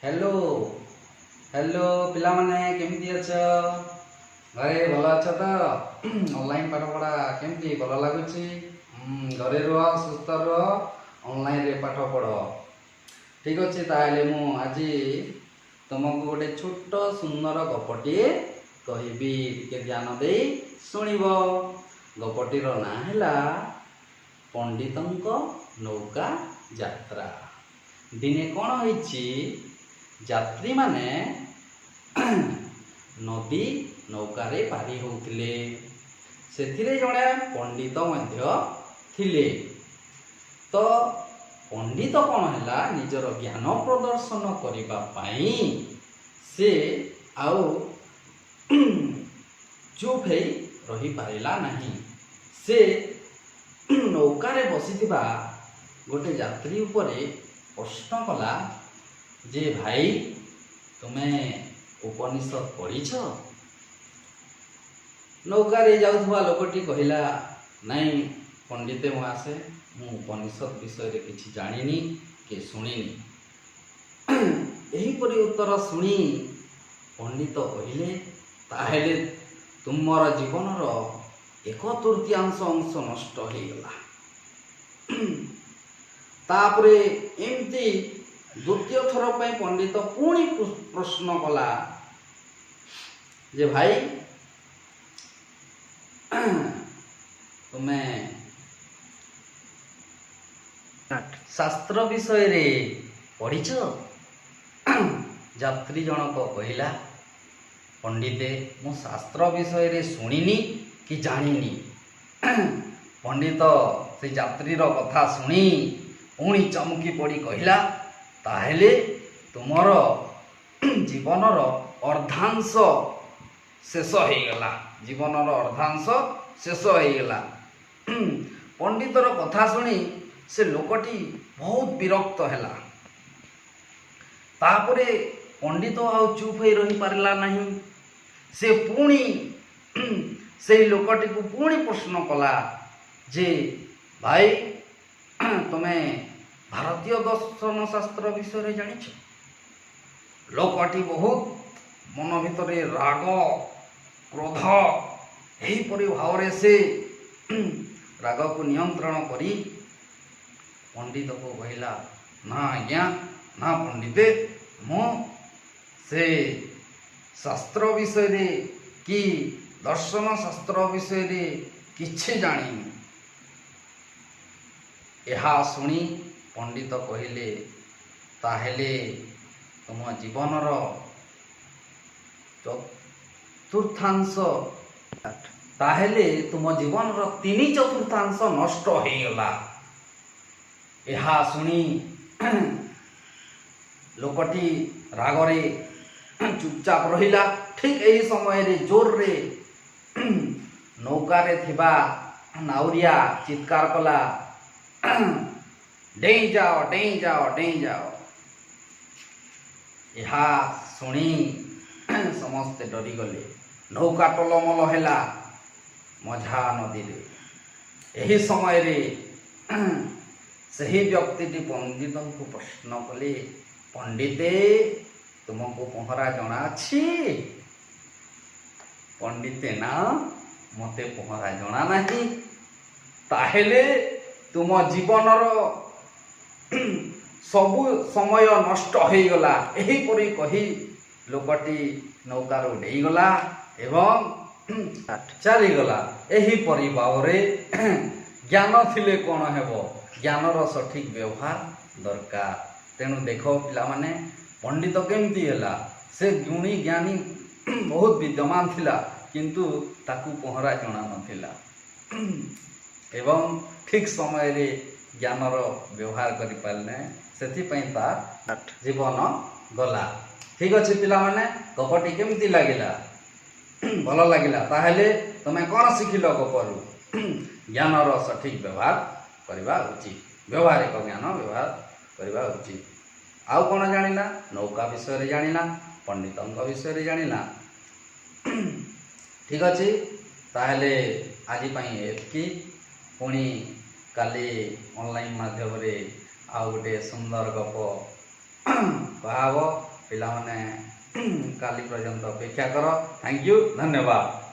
Hello hello ପିଲାମାନେ, କେମିତି ଅଛ? ଘରେ ଭଲ ଅଛ ତ? ଅନଲାଇନ୍ ପାଠପଢ଼ା କେମିତି, ଭଲ ଲାଗୁଛି? ଘରେ ରୁହ, ସୁସ୍ଥ ରୁହ, ଅନଲାଇନ୍ରେ ପାଠ ପଢ଼। ଠିକ୍ ଅଛି, ତାହେଲେ ମୁଁ ଆଜି ତୁମକୁ ଗୋଟେ ଛୋଟ ସୁନ୍ଦର ଗପଟିଏ କହିବି, ଟିକେ ଧ୍ୟାନ ଦେଇ ଶୁଣିବ। ଗପଟିର ନାଁ ହେଲା ପଣ୍ଡିତଙ୍କ ନୌକା ଯାତ୍ରା। ଦିନେ କ'ଣ ହେଇଛି, ଯାତ୍ରୀମାନେ ନଦୀ ନୌକାରେ ପାରି ହେଉଥିଲେ। ସେଥିରେ ଜଣେ ପଣ୍ଡିତ ମଧ୍ୟ ଥିଲେ। ତ ପଣ୍ଡିତ କ'ଣ ହେଲା, ନିଜର ଜ୍ଞାନ ପ୍ରଦର୍ଶନ କରିବା ପାଇଁ ସେ ଆଉ ଚୁପ୍ ହେଇ ରହିପାରିଲା ନାହିଁ। ସେ ନୌକାରେ ବସିଥିବା ଗୋଟେ ଯାତ୍ରୀ ଉପରେ ପ୍ରଶ୍ନ କଲା ଯେ, ଭାଇ, ତୁମେ ଉପନିଷଦ ପଢ଼ିଛ? ନୌକାରେ ଯାଉଥିବା ଲୋକଟି କହିଲା, ନାଇଁ ପଣ୍ଡିତେ ମହାଶୟ, ମୁଁ ଉପନିଷଦ ବିଷୟରେ କିଛି ଜାଣିନି କି ଶୁଣିନି। ଏହିପରି ଉତ୍ତର ଶୁଣି ପଣ୍ଡିତ କହିଲେ, ତାହେଲେ ତୁମର ଜୀବନର ଏକ ତୃତୀୟାଂଶ ଅଂଶ ନଷ୍ଟ ହେଇଗଲା। ତାପରେ ଏମିତି ଦ୍ୱିତୀୟ ଥର ପାଇଁ ପଣ୍ଡିତ ପୁଣି ପ୍ରଶ୍ନ କଲା ଯେ, ଭାଇ, ତୁମେ ଶାସ୍ତ୍ର ବିଷୟରେ ପଢ଼ିଛ? ଯାତ୍ରୀ ଜଣକ କହିଲା, ପଣ୍ଡିତେ, ମୁଁ ଶାସ୍ତ୍ର ବିଷୟରେ ଶୁଣିନି କି ଜାଣିନି। ପଣ୍ଡିତ ସେ ଯାତ୍ରୀର କଥା ଶୁଣି ପୁଣି ଚମକି ପଡ଼ି କହିଲା, ତାହେଲେ ତୁମର ଜୀବନର ଅର୍ଦ୍ଧାଂଶ ଶେଷ ହେଇଗଲା, ଜୀବନର ଅର୍ଦ୍ଧାଂଶ ଶେଷ ହେଇଗଲା। ପଣ୍ଡିତର କଥା ଶୁଣି ସେ ଲୋକଟି ବହୁତ ବିରକ୍ତ ହେଲା। ତାପରେ ପଣ୍ଡିତ ଆଉ ଚୁପ୍ ହେଇ ରହିପାରିଲା ନାହିଁ। ସେ ପୁଣି ସେଇ ଲୋକଟିକୁ ପୁଣି ପ୍ରଶ୍ନ କଲା ଯେ, ଭାଇ, ତୁମେ ଭାରତୀୟ ଦର୍ଶନ ଶାସ୍ତ୍ର ବିଷୟରେ ଜାଣିଛ? ଲୋକଟି ବହୁତ ମନ ଭିତରେ ରାଗ, କ୍ରୋଧ, ଏହିପରି ଭାବରେ ସେ ରାଗକୁ ନିୟନ୍ତ୍ରଣ କରି ପଣ୍ଡିତକୁ କହିଲା, ନା ଆଜ୍ଞା, ନା ପଣ୍ଡିତେ, ମୁଁ ସେ ଶାସ୍ତ୍ର ବିଷୟରେ କି ଦର୍ଶନ ଶାସ୍ତ୍ର ବିଷୟରେ କିଛି ଜାଣିନି। ଏହା ଶୁଣି ପଣ୍ଡିତ କହିଲେ, ତାହେଲେ ତୁମ ଜୀବନର ଚତୁର୍ଥାଂଶ, ତାହେଲେ ତୁମ ଜୀବନର ତିନି ଚତୁର୍ଥାଂଶ ନଷ୍ଟ ହେଇଗଲା। ଏହା ଶୁଣି ଲୋକଟି ରାଗରେ ଚୁପଚାପ ରହିଲା। ଠିକ୍ ଏହି ସମୟରେ ଜୋରରେ ନୌକାରେ ଥିବା ନାଉରିଆ ଚିତ୍କାର କଲା, ଡେଇଁ ଯାଅ, ଡେଇଁ ଯାଅ, ଡେଇଁ ଯାଅ। ଏହା ଶୁଣି ସମସ୍ତେ ଡରିଗଲେ। ନୌକା ଟଲମଲ ହେଲା ମଝା ନଦୀରେ। ଏହି ସମୟରେ ସେହି ବ୍ୟକ୍ତିଟି ପଣ୍ଡିତଙ୍କୁ ପ୍ରଶ୍ନ କଲେ, ପଣ୍ଡିତେ, ତୁମକୁ ପହଁରା ଜଣା ଅଛି? ପଣ୍ଡିତେ, ନା, ମୋତେ ପହଁରା ଜଣା ନାହିଁ। ତାହେଲେ ତୁମ ଜୀବନର ସବୁ ସମୟ ନଷ୍ଟ ହେଇଗଲା। ଏହିପରି କହି ଲୋକଟି ନୌକାରୁ ଡେଇଁଗଲା ଏବଂ ଚାଲିଗଲା। ଏହିପରି ଭାବରେ ଜ୍ଞାନ ଥିଲେ କ'ଣ ହେବ, ଜ୍ଞାନର ସଠିକ ବ୍ୟବହାର ଦରକାର। ତେଣୁ ଦେଖ ପିଲାମାନେ, ପଣ୍ଡିତ କେମିତି ହେଲା? ସେ ଗୁଣୀ ଜ୍ଞାନୀ ବହୁତ ବିଦ୍ୟମାନ ଥିଲା, କିନ୍ତୁ ତାକୁ ପହଁରା ଜଣା ନଥିଲା ଏବଂ ଠିକ ସମୟରେ ଜ୍ଞାନର ବ୍ୟବହାର କରିପାରିଲେ, ସେଥିପାଇଁ ତା ଜୀବନ ଗଲା। ଠିକ ଅଛି ପିଲାମାନେ, ଗପଟି କେମିତି ଲାଗିଲା? ଭଲ ଲାଗିଲା? ତାହେଲେ ତମେ କ'ଣ ଶିଖିଲ ଗପରୁ? ଜ୍ଞାନର ସଠିକ ବ୍ୟବହାର କରିବା ଉଚିତ, ବ୍ୟବହାରିକ ଜ୍ଞାନ ବ୍ୟବହାର କରିବା ଉଚିତ। ଆଉ କ'ଣ ଜାଣିଲା? ନୌକା ବିଷୟରେ ଜାଣିଲା, ପଣ୍ଡିତଙ୍କ ବିଷୟରେ ଜାଣିଲା। ଠିକ ଅଛି, ତାହେଲେ ଆଜି ପାଇଁ ଏତିକି। ପୁଣି କାଲି ଅନଲାଇନ୍ ମାଧ୍ୟମରେ ଆଉ ଗୋଟେ ସୁନ୍ଦର ଗପ। କୁହାହବ। ପିଲାମାନେ, କାଲି ପର୍ଯ୍ୟନ୍ତ ଅପେକ୍ଷା କର। Thank you, ଧନ୍ୟବାଦ।